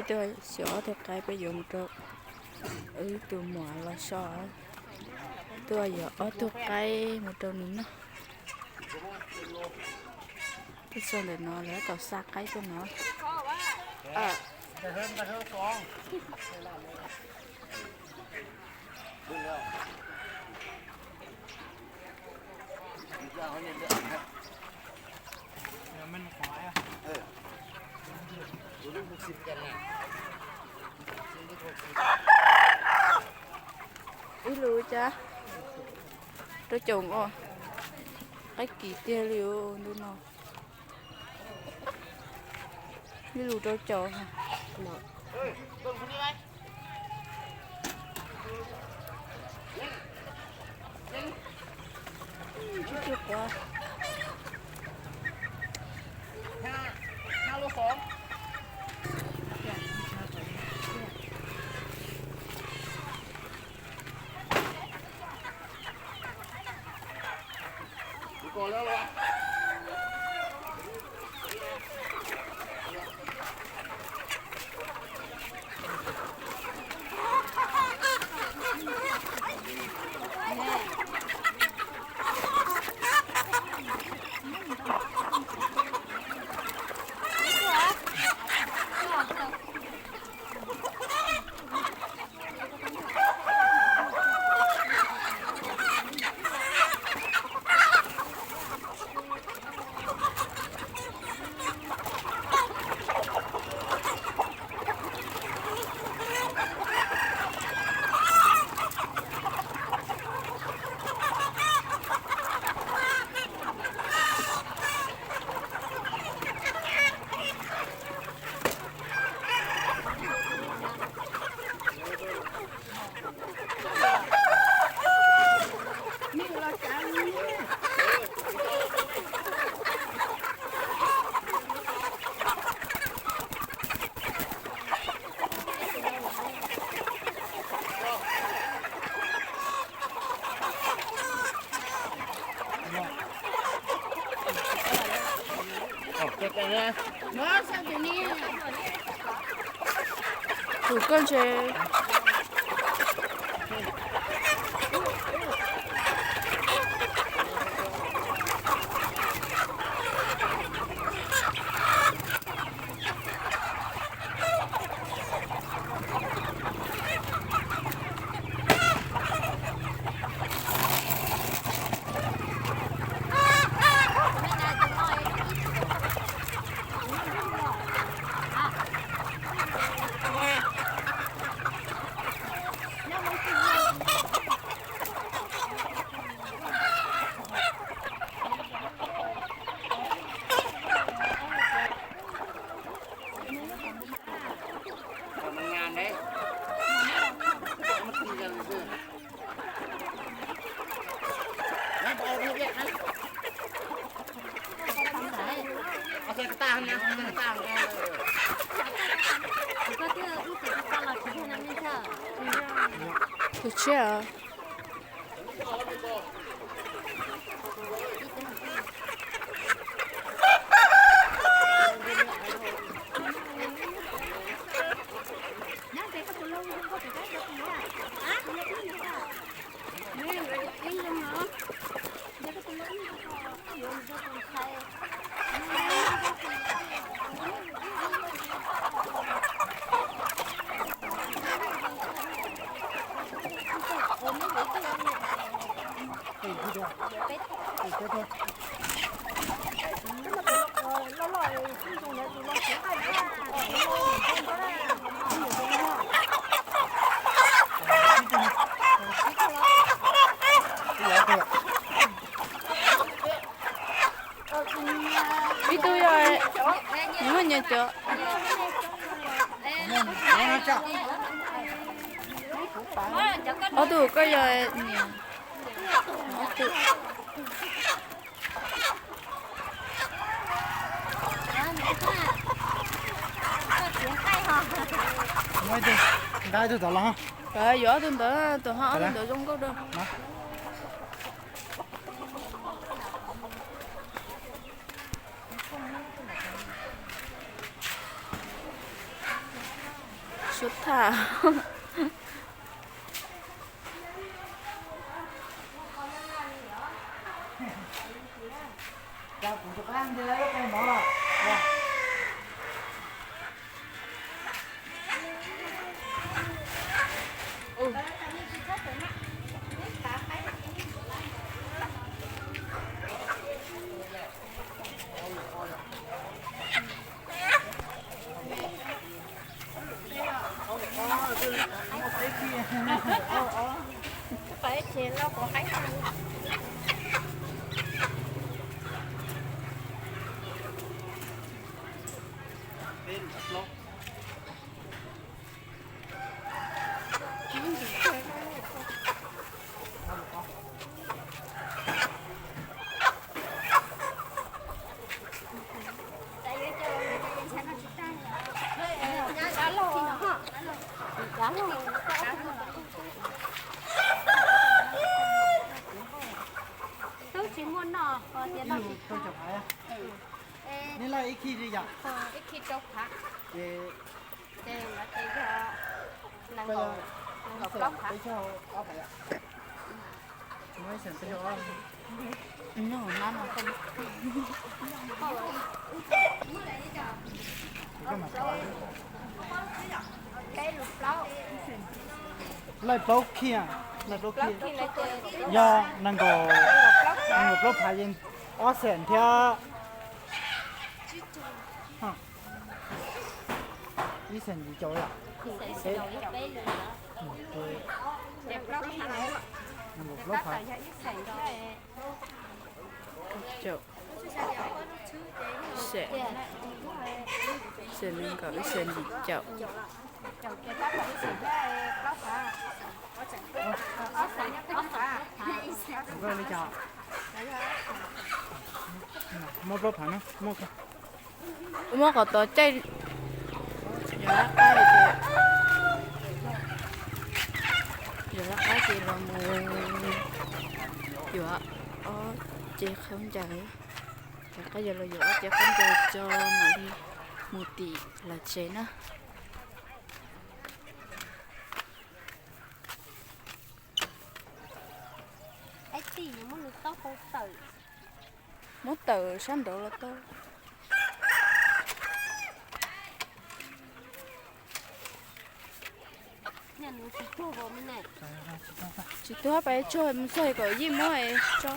Tuaj xyuas ob tug qaib peb yuav mus rau wb tus muam los so. Tuaj yuav ob tug qaib mus rau nws noj. Tuaj txog ntawm no lawv tau xa qaib tuaj no. Ib lus cas rau caum os, qaib kim tiag li ntu no. Ib lus rau caum. Tus koj ntshe. Tus tshiab. Ib tug yog nws muaj nyias cov. Ob tug koj yog nyias. Ob tug. Yuav ob tug ntawd, tus ho ob tug ntawd zoo nkauj dua. Tshuab thaj. Twb tsis muaj noj, tias noj tsis tau. Neb laj ib khib li yom? Ib khib rau phav. Ces, ces no ces yog nees nkaum, nees nkaum plaub phav. Laij plaub khib, laij plaub khib. Yog nees nkaum, nees nkaum plaub phav ces ob xees thiab ib xees yim caum yom. Nees nkaum plaub phav. Caum, xees, xees nees nkaum, ib xees yim caum. Muab plaub phav no, muab qhov tod caij. Yog laj qab, yog laj qab ces los mus yuav ob cev khaub ncaws. Laj qab yog los yuav ob cev khaub ncaws tso mam li mus tim lawv tsev na. Muab tawm sab nraud los tau. Tsis tuag, pab tsuag mus txog kom yij muab tso.